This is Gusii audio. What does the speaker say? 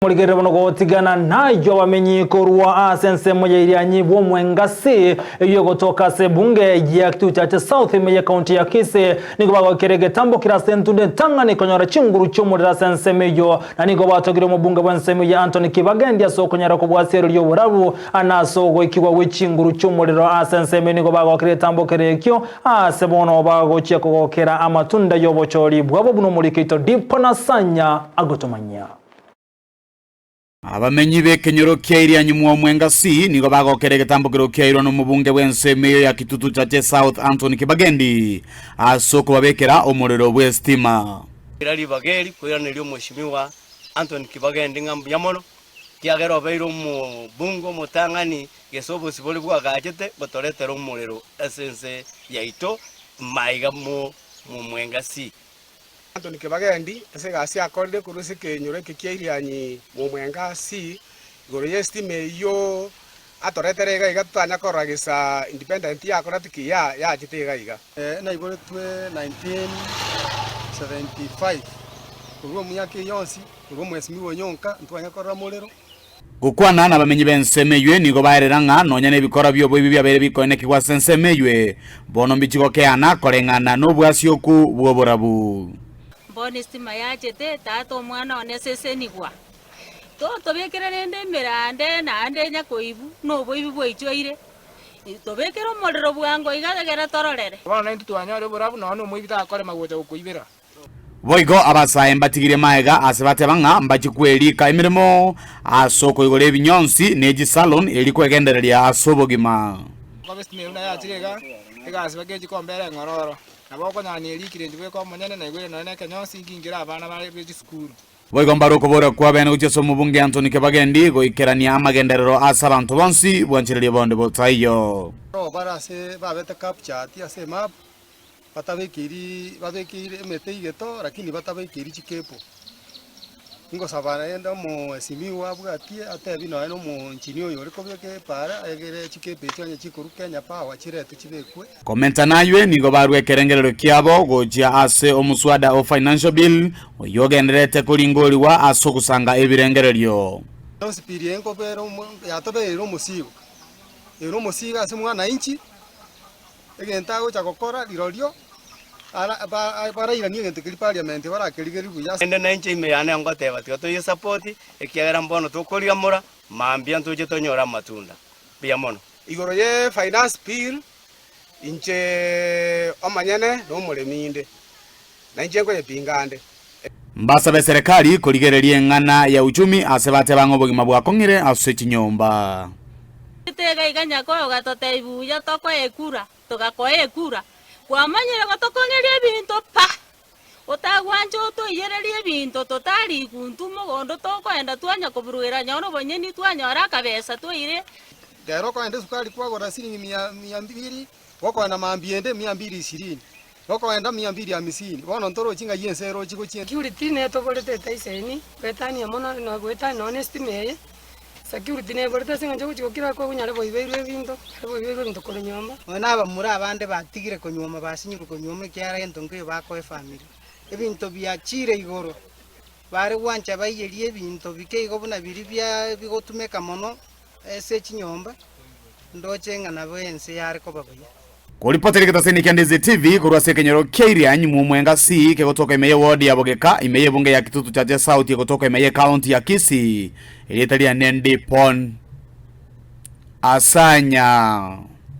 Morigerere bono gotigana nayio abamenyi korwa ase ensemo ya Irianyi bw'Omwengasi, eyio egotoka ase ebunge ya Kitutu Chache South ime y'ecounty ya Kisii, nigo bagokera egetambo kere ase entunda entang'ani konyora chinguru chi'omorero ase ensemo eyio, na nigo batogire omobunge bw'ensemo eyio Anthony Kibagendi ase okonyara kobua ase oborabu na ase ogoikigwa gwe chinguru chi'omorero ase ensemo eyio nigo bagokera egetambo kere ekio ase bono bagochia kogokera amatunda y'obochori bwabo buna omoriki oito Dipo Nasanya agotomanyia. Abamenyi b'ekenyoro kia Irianyi Mwomwenga C nigo bagokera egetambokero kiairwa nomobunge bw'ensemo eyo ya Kitutu Chache South Anthony Kibagendi ase okobabekera omorero bw'esitima. Ira ribaga eri koiraneria Omweshimiwa Anthony Kibagendi ng'a mbuya mono, ekiagera obeire omobunge omotang'ani gese obosibore bwagachete gotoretera omorero ase ense yaito maiga Mwomwenga C. Anthony Kibagendi ase egasi akorire korwa ase ekenyoro eke kia Irianyi Momwenga C igoro y'esitima eyio atoretere iga iga totanya korora gesa independent yakorete ki ya yachete iga iga. Naiboretwe 1975 korwa omiaka eyio yonsi korwa omwesimigwa onyonka ntwanya korora morero. Gokwana nabamenyi b'ensemo eyio nigo baerera ng'a nonya nebikora bi'oboibi biabeire bikoenekigwa ase ensemo eyio, bono mbichi gokeana koreng'ana nobwasioku bw'oborabu. Bono estima yachete, tata omwana one sesenigwa. Totobekere rende emerande naende nyakoibu, na oboibi bwaichoire. Tobekere omorero bwango iga egere tororere. Bono naintwe twanyore oborabu, nonya nomoibi takorema gocha gokoibera. Boigo abasae mbatigirie magega ase bateba ng'a mbachie kwerika emeremo ase okoigora ebinyonsi ne chisalon erio kwegendereria ase obogima. Okoba estima eyio buna yachire iga, egasi bakechi kombera eng'ororo. Nabo okonyora nerikire inche bweka omonyene, naigwere nonya na ekenyonsi, nkinkere abana bare be chisukuru. Boigo mbare okobora kw'abeene gochia ase omobunge Anthony Kibagendi goikerania amagenderero ase abanto bonsi bwanchereria bonde botaiyo. Bare ase babete captured ase emap Batabekeiri babekeire emete igeto lakini batabekeiri chikepo. Ingosaba naende omoesimiwa abwatie atebi nonya na omoengineer oyo ore kobeka epaara egere chikepo echio onye chikorwa Kenya Power chiretwe chibekwe. Komenta naywe nigo barua ekerengererio kiabo gochia ase omuswada o Financial Bill oyio ogendererete koringorigwa ase ogosanga ebirengererio. Yonsi pi ria enkobera omo yatobereire omosigo, ere omosigo ase mwananchi. Egento agocha gokora rirorio, ara ba barairanie egento keria parliament barakerigererie buya. Naende nainche ime yane ngoteba, tiga toyesapoti, ekiagera mbono tokoriamora, mambia ntoche tonyore amatunda. Mbuya mono. Igoro ye finance bill, inche omonyene nomoremi inde, na inche nkoyepinga ande. Mbasabe serikali korigereria eng'ana ya uchumi ase bateba ng'a obogima bwakong'ire ase chinyomba. Tega iga Nyakoe ogatotebia buya tokoe ekura, togakoa ekura. Kwamanyire gotokong'eria ebinto pa! Otagwancha otoiyererie ebinto totari iguntu mogondo tokoenda twanya koburugera nyora obonyeni twanyora akabesa toire. Rero okoenda esukari kwagora siringi mia mia mbiri, gokoenda mambia ende mia mbiri ishirini. Gokoenda mia mbiri hamisini, bono ntorochi ng'ai ense erochi gochia. Security netogorete etaiseni goetania mono na goetania nonya na estima eye, security negorete ase eng'encho ogochi gokira konyare boiberwe ebinto, nyare boiberwe ebinto korwa nyomba. Nonya na abamura abande batigire konyuoma basinyirwe konyuoma ekiagera gento nkeiyo bakoa efamiri. Ebinto biachire igoro, bare gwancha baiyerie ebinto bike igo buna biria bia bigotumeka mono ase chinyomba, ndoche ng'a nabo ense yare koba buya. Koripotera egetaseni kia Ndizi TV korwa ase ekenyoro kia Irianyi Mwomwenga C kegotoka ime ye ward ya Bogeka ime y'ebunge ya Kitutu Chache South egotoka ime ye county ya Kisii erieta riane Ndipon Asanya.